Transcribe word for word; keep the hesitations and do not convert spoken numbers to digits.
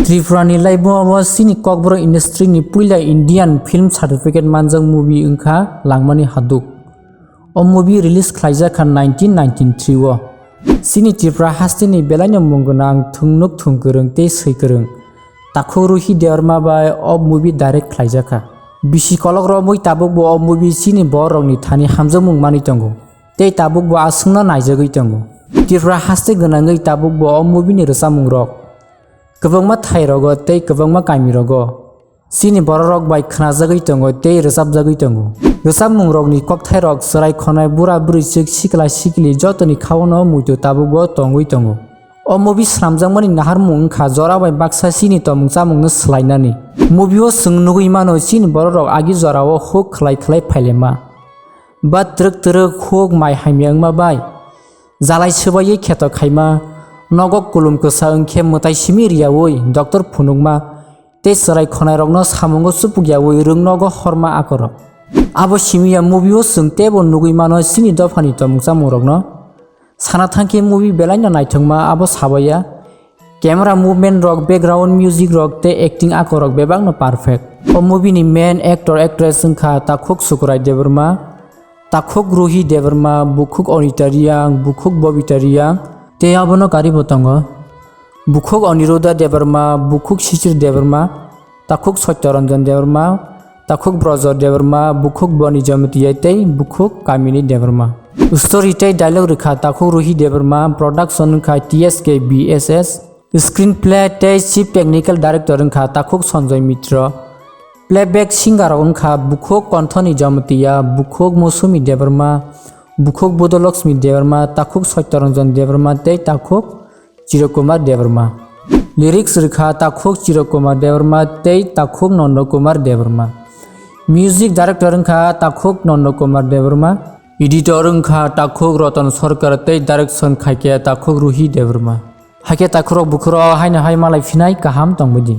Tripura ni laibuma o chini Kokborok industry ni puila Indian film certificate manjak movie wngkha Langmani Haduk. O movie release khlaijak kha nineteen ninety-three o. Chini Tripura haste ni belai no mung gwnang, thwngnuk thwng kwrwng tei swi kwrwng Takhuk Ruhi Debbarma bai o movie direct khlaijak kha. Bisi kolok romwi tabuk bo o movie chini borok rok ni thani hamjakmung manwi tongo. Tei tabuk bo aswk no naijagwi tongo. Tripura haste gwnangwi tabuk bo o movie ni rwchapmung rok kwbangma thai rogo tei kwbangma kami rogo chini borok rok bai khnajagwi tongo tei rwchapjagwi tongo. Rwchapmung rok ni kokthai rok chwrai khonai bura bwrwi chwk sikla sikli joto ni khao no muitu tabuk bo tongwi tongo. O movie swnamjakmani naharmung wngkha jora bai baksa chini tongmung chamung no swlainani. Movie o chwng nugwi mano chini borok rok agi jora o huk khwlai khwlai phailema. Ba twrwk twrwk huk mai hamya wngma bai. Jalai swbaiwi kheto khaima, nogo kulum kwsa wngkhe mwtai simi riyaui doctor phunukma tei chwrai khonairokno samungo chupukyaui rwng nogo horma akorok. Abo simi ya movie o chwng teibo nugwi mano chini dophani tongmung chamungrokno. Sana thangkhe movie belaino naithokma abo sabaiya. Camera movement rok, background music rok tei acting akorok bebakno perfect. O movie ni main actor actress wngkha Takhuk Sukurai Debbarma, Takhuk Ruhi Debbarma, Bukhuk Onita Reang, Bukhuk Bobita Reang, tei abono karibo tongo Bukhuk Aniruddha Debbarma, Bukhuk Sisir Debbarma, Takhuk Satyaranjan Debbarma, Takhuk Brojo Debbarma, Bukhuk Boni Jamatia tei Bukhuk Kamini Debbarma. Story tei dialogue rwkha Takhuk Ruhi Debbarma, production wngkha T S K B S S, screenplay tei chief technical director wngkha Takhuk Sanjoy Mitra, playback singer rok wngkha Bukhuk Konthoni Jamatia, Bukhuk Mosumi Debbarma, Bukhuk Budolokshmi Debbarma, Takhuk Satyaranjan Debbarma tei Takhuk Chirokumar Debbarma. Lyrics rwkha Takhuk Chirokumar Debbarma tei Takhuk Nondo Kumar Debbarma. Music director wngkha Takhuk Nondo Kumar Debbarma. Editor wngkha Takhuk Ratan Sarkar tei direction khaikhe Takhuk Ruhi Debbarma. Haikhe takhukrok bukhukrok haino hai malai phinai kaham tongbaidi.